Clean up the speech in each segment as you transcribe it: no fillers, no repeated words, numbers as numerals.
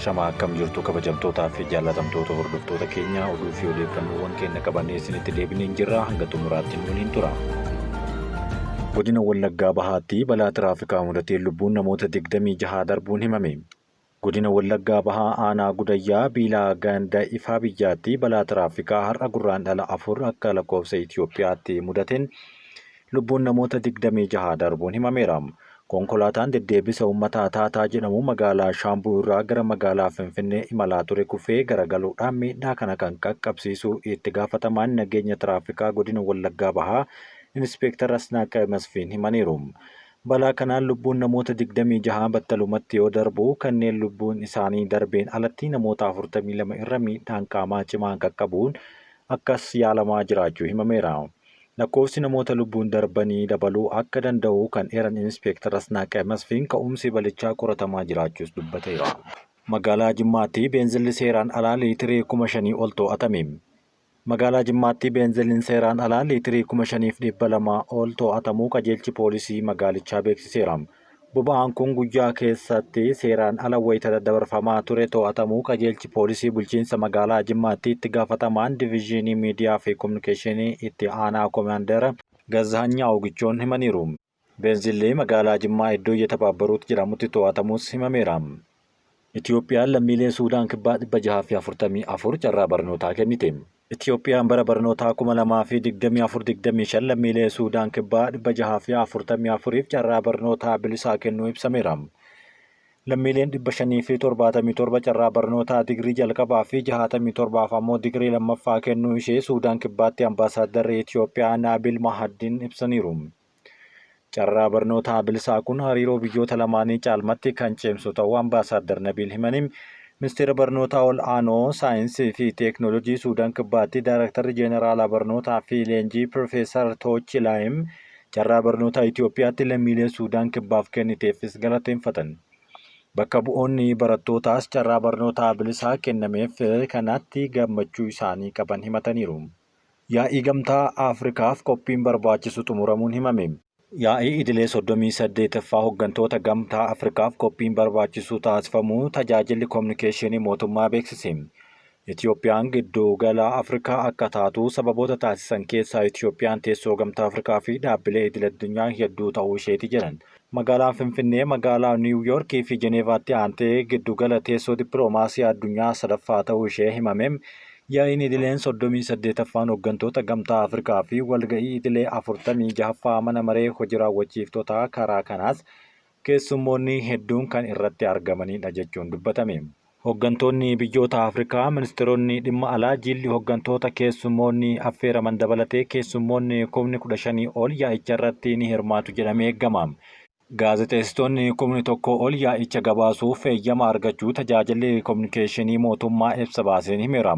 Ashamaa, akkam jirtu kabajamtootaa fi jaallatamtoota hordoftoota keenya? Oduu fi odeeffannoowwan keenya qabannee isinitti deebinee jirra, hanga xumuraatti nu waliin tura. Godina Wallaggaa Bahaatti balaa tiraafikaa mudateen lubbuun namoota 26 darbuun himame. Godina Wallaggaa Bahaa Aanaa Gudayyaa Biilaa Ganda Ifaa Biyyaatti balaa tiraafikaa har'a Gurraandhala 4 akka lakkoofsa Itoophiyaatti mudateen lubbuun namoota 26 darbuun himameera. Konkolaataan deddeebisa uummataa Taataa jedhamu magaalaa Shaambuu irraa gara magaalaa Finfinnee imalaa ture kufee garagaluudhaan miidhaa kana kan qaqqabsiisu itti gaafatamaan nageenya tiraafikaa godina Wallaggaa Bahaa Inispeektar Asnaaqaa Masfiin himaniiru. Balaa kanaan lubbuun namoota 26 battalumatti yoo darbu, kanneen lubbuun isaanii darbeen alatti namoota 42 irra miidhaan qaamaa cimaan qaqqabuun akkas yaalamaa jiraachuu himameera. Lakkoofsi namoota lubbuun darbanii dabaluu akka danda'u kan eeran Inispeektar Asnaaqee Masfiin, ka'umsi balichaa qoratamaa jiraachuus dubbateera. Magaalaa Jimmaatti beenzilli seeraan alaa liitirii 5,000 ol to'atame. Magaalaa Jimmaatti beenziliin seeraan alaa liitirii 5,200 ol to'atamuu qajeelchi poolisii magaalichaa beeksiseera. Boba'aan kun guyyaa keessatti seeraan ala wayita daddabarfamaa ture to'atamuu qajeelchi poolisii bulchiinsa magaalaa Jimmaatti itti gaafatamaan diviizhinii miidiyaa fi kominikeeshinii itti aanaa koomaandara Gazaanyaa Ogichoon himaniiru. Beenzilli magaalaa Jimmaa iddoo Yetabaabbaruut jedhamutti to'atamus himameera. Itoophiyaan lammiilee Suudaan Kibbaa 644 carraa barnootaa kennite. Itoophiyaan bara barnootaa 2024-25 lammiilee Suudaan Kibbaa 644f carraa barnootaa bilisaa kennuu ibsameera. Lammiileen 577 carraa barnootaa digirii jalqabaa fi 67f ammoo digirii lammaffaa kennuu ishee Suudaan Kibbaatti ambaasaaddarri Itoophiyaa Naabil Mahaddiin ibsaniiru. Carraa barnootaa bilisaa kun hariiroo biyyoota lamaanii caalmatti kan cimsu ta'uu ambaasaadder Nabiil himanii, Ministeera Barnootaa Ol Aanoo, Saayinsii fi Teeknoolojii Suudaan Kibbaatti Daayrektarri Jeeneraalaa Barnootaa fi Leenjii Pirofeesar Toochi Laayim carraa barnootaa Itoophiyaatti lammiilee Suudaan Kibbaaf kenniteefis galateeffatan. Bakka bu'oonni barattootaas carraa barnootaa bilisaa kennameef kanatti gammachuu isaanii qaban himataniiru. Yaa'ii Gamtaa Afrikaaf qophiin barbaachisu xumuramuun himame. Yaa'ii idilee 38ffaa hoggantoota Gamtaa Afrikaaf qophiin barbaachisu taasifamuu Tajaajilli Kominikeeshinii Mootummaa beeksise. Itiyoophiyaan giddu gala Afrikaa akka taatu sababoota taasisan keessaa Itiyoophiyaan teessoo Gamtaa Afrikaa fi dhaabbilee idil addunyaa hedduu ta'uu isheeti jedhan. Magaalaan Finfinnee magaalaa Niiw Yoorkii fi Jeneevaatti aantee giddu gala teessoo dippiloomaasii addunyaa sadaffaa ta'uu ishee himame. Yaa'iin idileen 38ffaan hoggantoota Gamtaa Afrikaa fi walga'ii idilee 46ffaa mana maree hojii raawwachiiftotaa karaa kanaas keessummoonni hedduun kan irratti argamanidha jechuun dubbatame. Hoggantoonni biyyoota Afrikaa, ministeeronni dhimma alaa, jilli hoggantoota keessummoonni affeeraman dabalatee keessummoonni kumni 15 ol yaa'icharratti ni hirmaatu jedhamee eegama. Gaazexeessitoonni kumni 1 ol yaa'icha gabaasuuf eeyyama argachuu Tajaajilli Kominikeeshinii Mootummaa ibsa baaseen himeera.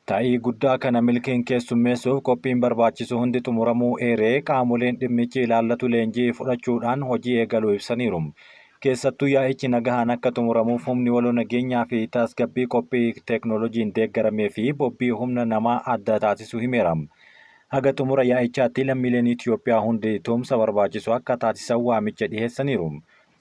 Ta'ii guddaa kana milkiin keessummeessuuf qophiin barbaachisu hundi xumuramuu eeree, qaamoleen dhimmichi ilaallatu leenjii fudhachuudhaan hojii eegaluu ibsaniiru. Keessattuu yaa'ichi nagahaan akka xumuramuuf humni waloo nageenyaa fi tasgabbii qophii teeknooloojiin deeggaramee fi bobbii humna namaa adda taasisuu himeera. Haga xumura yaa'ichaatti lammiileen Itiyoophiyaa hundi tumsa barbaachisu akka taasisan waamicha dhiheessaniiru.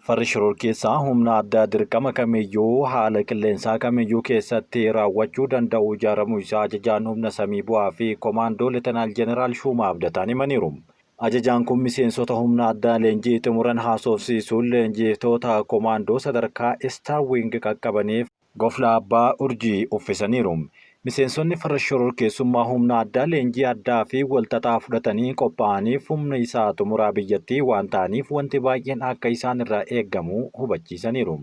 Farri shororkeessaa humna addaa dirqama kamiyyuu haala qilleensaa kamiyyuu keessatti raawwachuu danda'u ijaaramuu isaa Ajajaan Humna Samii Bu'aa fi Komaandoo Letanaal Jeneraal Shuumaa Abdataan himaniiru. Ajajaan kun miseensota humna addaa leenjii xumuran haasofsiisuun leenjiftoota komaandoo sadarkaa Star Wing qaqqabaniif gofla abbaa urjii uffisaniiru. Miseensonni farra shororkeessummaa humna addaa leenjii addaa fi walxaxaa fudhatanii qophaa'aniif humna isaa xumuraa biyyattii waan ta'aniif wanti baay'een akka isaan irraa eegamu hubachiisaniiru.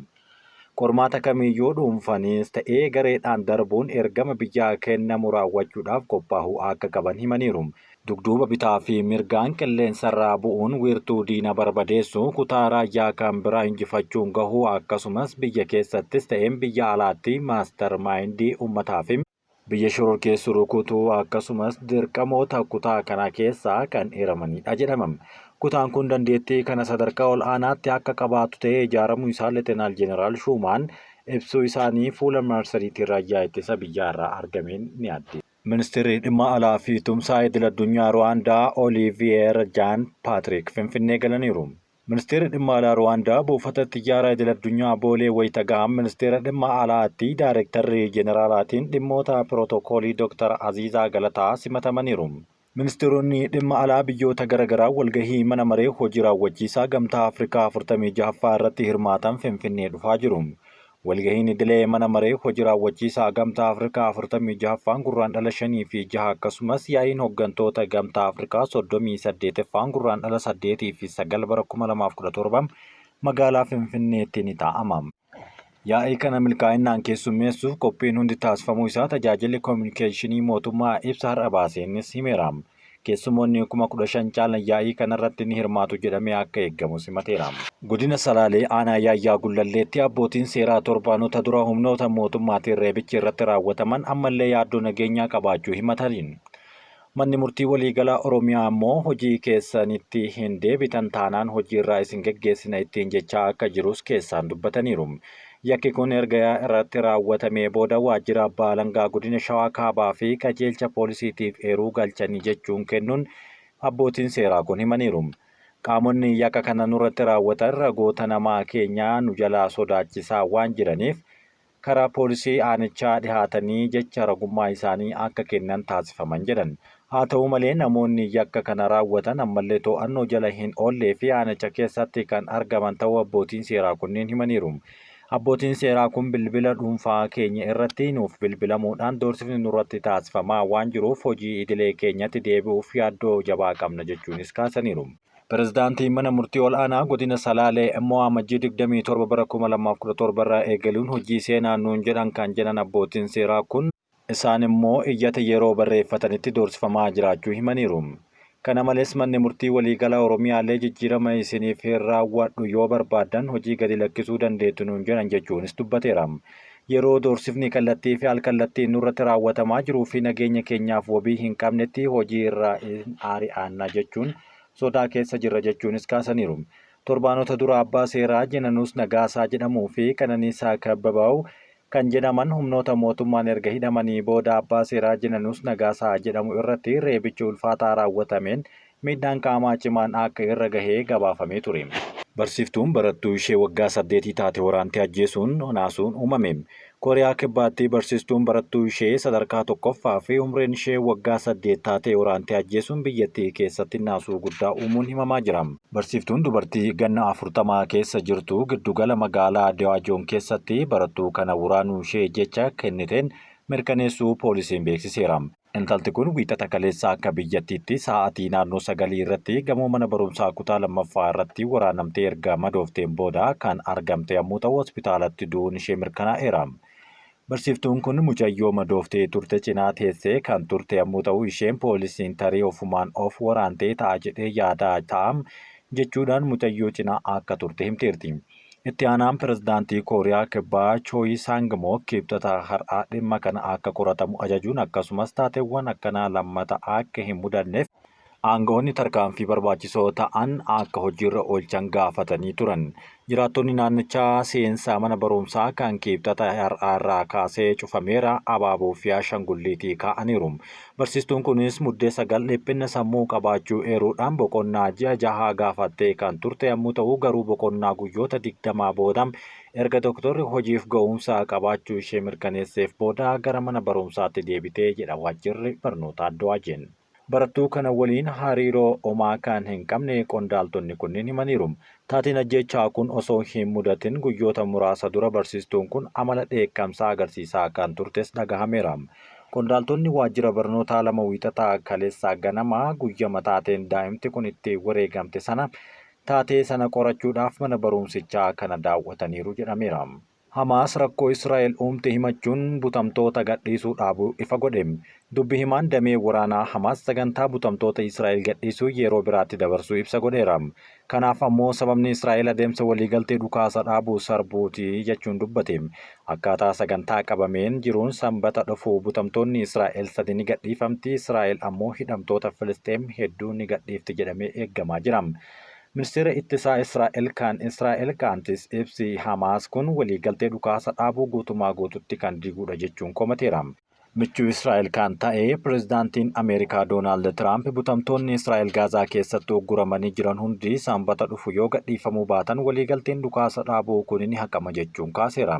Qormaata kamiyyuu dhuunfaniis ta'ee gareedhaan darbuun ergama biyyaa kennamu raawwachuudhaaf qophaa'uu akka qaban himaniiru. Dugduuba bitaa fi mirgaan qilleensarraa bu'uun wiirtuu diina barbadeessuu, kutaa raayyaa kan biraa injifachuun gahuu, akkasumas biyya keessattis ta'een biyya alaatti maastar maayindii uummataa fi biyya shororkeessu rukutuu akkasumas dirqamoota kutaa kana keessaa kan eeramanidha jedhama. Kutaan kun dandeettii kana sadarkaa ol aanaatti akka qabaatu ta'ee ijaaramuu isaa Letenaal Jeneraal Shuumaan ibsuu isaanii fuula marsariitii raayyaa ittisa biyyaarraa argameen ni adde. Ministeerri Dhimma Alaa fi Tumsaa Idil Addunyaa Ruwaandaa Oliiviyeer Jaan Paatrik Finfinnee galaniiru. Ministeerri Dhimma Alaa Ruwaandaa buufata xiyyaaraa idil-addunyaa Boolee wayita gahan Ministeera Dhimma Alaatti Daarektarri Jeneraalaatiin dhimmoota pirootokoolii Dooktar Aziizaa Galataa simatamaniiru. Ministeeronni dhimma alaa biyyoota garagaraa walgahii mana maree hojii raawwachiisaa Gamtaa Afrikaa 46ffaa irratti hirmaatan Finfinnee dhufaa jiru. Walgahiin idilee mana maree hojii raawwachiisaa Gamtaa Afrikaa 46ffaan Gurraandhala 5 fi 6 akkasumas yaa'iin hoggantoota Gamtaa Afrikaa 38ffaan Gurraandhala 8 fi 9 bara 2017 magaalaa Finfinneetti ni taa'ama. Yaa'ii kana milkaa'inaan keessummeessuuf qophiin hundi taasifamuu isaa Tajaajilli Kominikeeshinii Mootummaa ibsa har'a baaseenis himeera. Keessummoonni 15,000 caalan yaa'ii kanarratti ni hirmaatu jedhamee akka eegamus himateera. Godina Salaalee Aanaa Yaayyaa Gullalleetti abbootiin seeraa torbaanota dura humnoota mootummaatiin reebichi irratti raawwataman ammallee yaaddoo nageenyaa qabaachuu himataniin. Manni Murtii Waliigalaa Oromiyaa ammoo hojii keessanitti hin deebitan taanaan hojiirraa isin geggeessina ittiin jechaa akka jirus keessaan dubbataniiru. Yakki kun erga irratti raawwatamee booda Waajjira Abbaa Alangaa Godina Shawaa Kaabaa fi Qajeelcha Poolisiitiif eeruu galchanii jechuun kennuun abbootiin seeraa kun himaniiru. Qaamonni yakka kana nurratti raawwatan ragoota namaa keenya nu jalaa sodaachisaa waan jiraniif karaa poolisii aanichaa dhihaatanii jecha ragummaa isaanii akka kennan taasifaman jedhan. Haa ta'u malee namoonni yakka kana raawwatan ammallee to'annoo jala hin oollee fi aanicha keessatti kan argaman ta'uu abbootiin seeraa kunneen himaniiru. Abbootiin seeraa kun bilbila dhuunfaa keenya irratti nuuf bilbilamuudhaan doorsifni nurratti taasifamaa waan jiruuf hojii idilee keenyatti deebi'uuf yaaddoo jabaa qabna jechuunis kaasaniiru. Pirezidaantiin Mana Murtii Ol'aanaa Godina Salaalee immoo Amajjii 27 bara 2017 irraa eegaluun hojii seenaa nuun jedhan kan jedhan abbootiin seeraa kun, isaan immoo iyyata yeroo barreeffatanitti doorsifamaa jiraachuu himaniiru. Kana malees Manni Murtii Waliigalaa Oromiyaallee jijjiirama isiniif hin raawwadhu yoo barbaaddan hojii gadi lakkisuu dandeettu nuun jedhan jechuunis dubbateera. Yeroo doorsifni kallattii fi al-kallattiin nurratti raawwatamaa jiruu fi nageenya keenyaaf wabii hin qabnetti hojii irraa in ari'aanna jechuun sodaa keessa jirra jechuunis kaasaniiru. Torbaanota dura abbaa seeraa Jenanuus Nagaasaa jedhamuu fi Qananiisaa Kabbabaw kan jedhaman humnoota mootummaan erga hidhamanii booda abbaa seeraa Jenanuus Nagaasaa jedhamu irratti reebichi ulfaataa raawwatameen miidhaan qaamaa cimaan akka irra gahee gabaafamee ture. Barsiiftuun barattuu ishee waggaa saddeetii taate waraantee ajjeesuun naasuun uumame. Kooriyaa Kibbaatti barsiistuun barattuu ishee sadarkaa tokkoffaa fi umriin ishee waggaa 8 taate waraantee ajjeesuun biyyattii keessatti naasuu guddaa uumuun himamaa jira. Barsiiftuun dubartii ganna 40 keessa jirtu giddugala magaalaa Dewaajoon keessatti barattuu kana wuraanuu ishee jecha kenniteen mirkaneessuu poolisiin beeksiseera. Intalti kun Wiixata kaleessaa akka biyyattiitti sa'aatii naannoo sagalii irratti gamoo mana barumsaa kutaa lammaffaa irratti waraanamtee erga madoofteen booda kan argamte yommuu ta'u hospitaalatti du'uun ishee mirkanaa'eera. Barsiiftuun kun mucayyoo madooftee turte cinaa teessee kan turte yommuu ta'u isheen poolisiin tarii ofumaan of waraantee ta'a jedhee yaadaa ta'a jechuudhaan mucayyoo cinaa akka turte himteerti. Itti aanaan pirezidaantii Kooriyaa Kibbaa Chooyi Saang-mook Kibxata har'aa dhimma kana akka qoratamu ajajuun akkasumas taateewwan akkanaa lammata akka hin mudanneef aanga'oonni tarkaanfii barbaachisoo ta'an akka hojiirra oolchan gaafatanii turan. Jiraattonni naannichaa seensa mana barumsaa kan Kibxata har'aa irraa kaasee cufameera abaaboo fi ashangulliitii kaa'aniiru. Barsiistuun kunis Muddee 9 dhiphinna sammuu qabaachuu eeruudhaan boqonnaa ji'a jahaa gaafattee kan turte yammuu ta'u garuu boqonnaa guyyoota 20 booda erga doktorri hojiif ga'umsa qabaachuu ishee mirkaneesseef booda gara mana barumsaatti deebite jedha waajjirri barnootaa Dowaajeen. Barattuu kana waliin hariiroo omaa kan hin qabne qondaaltonni kunniin himaniiru. Taateen ajjeechaa kun osoo hin mudatin guyyoota muraasa dura barsiistuun kun amala dheekkamsaa agarsiisaa kan turtes dhagahameera. Qondaaltonni waajjira barnootaa lama Wiixata kaleessaa ganama guyyama taateen daa'imti kun itti wareegamte sana taatee sana qorachuudhaaf mana baruumsichaa kana daawwataniiru jedhameera. Hamaas rakkoo Israa'el uumte himachuun butamtoota gadhiisuu dhaabuu ifa godhe. Dubbi himaan damee waraanaa Hamaas sagantaa butamtoota Israa'el gadhiisuu yeroo biraatti dabarsuu ibsa godheera. Kanaaf ammoo sababni Israa'el adeemsa waliigaltee dhukaasa dhaabuu sarbuuti jechuun dubbate. Akkaataa sagantaa qabameen jiruun Sambata dhufu butamtoonni Israa'el sadi ni gadhiifamti, Israa'el ammoo hidhamtoota Filisxeem hedduu ni gadhiifti jedhamee eegamaa jira. Ministeera Ittisaa Israa'el kan Israa'el Kaantis ibsi Hamaas kun waliigaltee dhukaasa dhaabuu guutumaa guututti kan diiguudha jechuun komateera. Michuu Israa'el kan ta'e pirezidaantiin Ameerikaa Doonaald Tiraamp butamtoonni Israa'el Gaazaa keessatti ugguramanii jiran hundi Sanbata dhufu yoo gadhiifamuu baatan waliigalteen dhukaasa dhaabuu kun ni haqama jechuun kaaseera.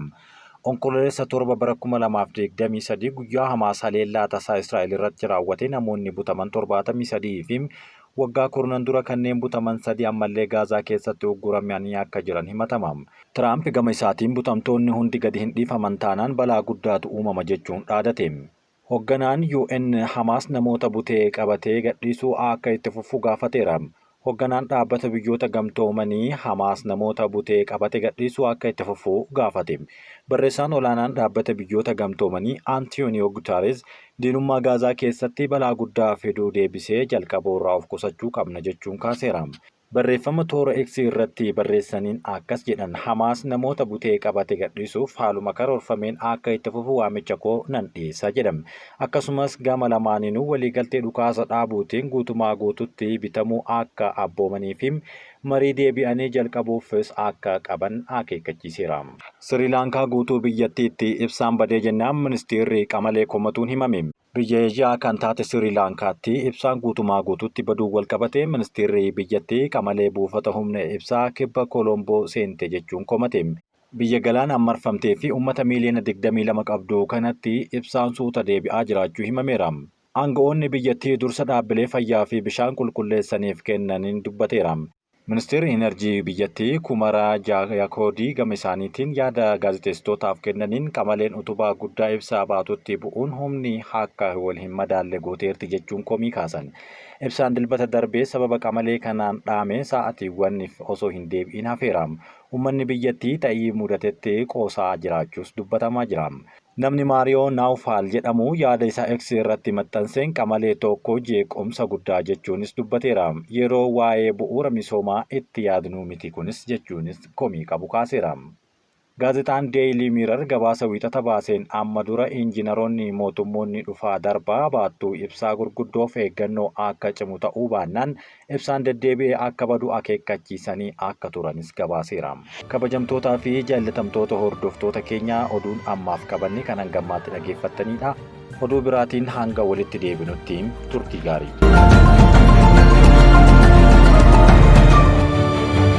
Onkololeessa 7 bara 2023 guyyaa Hamaas haleellaa tasaa Israa'el irratti raawwate namoonni butaman 73 fi waggaa kurnan dura kanneen butaman 3 ammallee Gaazaa keessatti ugguramanii akka jiran himatama. Tiraamp gama isaatiin butamtoonni hundi gadi hin dhiifaman taanaan balaa guddaatu uumama jechuun dhaadate. Hogganaan UN Hamaas namoota butee qabatee gadhiisuu akka itti fufu gaafateera. Hogganaan Dhaabbata Biyyoota Gamtoomanii Hamaas namoota butee qabate gadhiisuu akka itti fufu gaafate. Barreessaan olaanaan Dhaabbata Biyyoota Gamtoomanii Antiyooniyoo Gutaareez diinummaa Gaazaa keessatti balaa guddaa fiduu deebisee jalqabuurraa of qusachuu qabna jechuun kaaseera. Barreeffama toora X irratti barreessaniin akkas jedhan, Hamaas namoota butee qabate gadhiisuuf haaluma karoorfameen akka itti fufu waamicha koo nan dhiyeessa jedhan. Akkasumas gama lamaaniinuu waliigaltee dhukaasa dhaabuutiin guutumaa guututti bitamuu akka abboomanii fi marii deebi'anii jalqabuufis akka qaban akeekkachiiseera. Siriilaankaa guutuu biyyattiitti ibsaan badee jennaan ministeerri qamalee komatuun himame. Biyya Eeshiyaa kan taate Siriilaankaatti ibsaan guutumaa guutuutti baduun walqabatee ministeerri biyyattii qamalee buufata humna ibsaa kibba Kolomboo seente jechuun komate. Biyya galaanaan marfamtee fi uummata miiliyoona 22 qabdu kanatti ibsaan suuta deebi'aa jiraachuu himameera. Aanga'oonni biyyattii dursa dhaabbilee fayyaa fi bishaan qulqulleessaniif kennaniin dubbateera. Ministeerri Inerjii biyyattii Kumaraa Jaayakoodii gama isaaniitiin yaada gaazexeessitootaaf kennaniin qamaleen utubaa guddaa ibsaa baatutti bu'uun humni akka wal hin madaalle gooteerti jechuun komii kaasan. Ibsaan Dilbata darbee sababa qamalee kanaan dhaame sa'aatiiwwaniif osoo hin deebi'iin hafeera. Uummanni biyyattii ta'ii mudatetti qoosaa jiraachuus dubbatamaa jira. Namni Maariyoo Naawfaal jedhamu yaada isaa X irratti maxxanseen qamalee tokko jeequmsa guddaa jechuunis dubbateera. Yeroo waa'ee bu'uura misoomaa itti yaadnuu miti kunis jechuunis komii qabu kaaseera. Gaazexaan Daily Mirror gabaasa Wiixata baaseen amma dura injinaroonni mootummoonni dhufaa darbaa baattuu ibsaa gurguddoof eeggannoo akka cimu ta'uu baannaan ibsaan deddeebi'ee akka badu akeekkachiisanii akka turanis gabaaseera. Kabajamtootaa fi jaallatamtoota hordoftoota keenyaa oduun ammaaf qabanne kan hanga ammaatti dhageeffattanidha. Oduu biraatiin hanga walitti deebinutti turtii gaarii.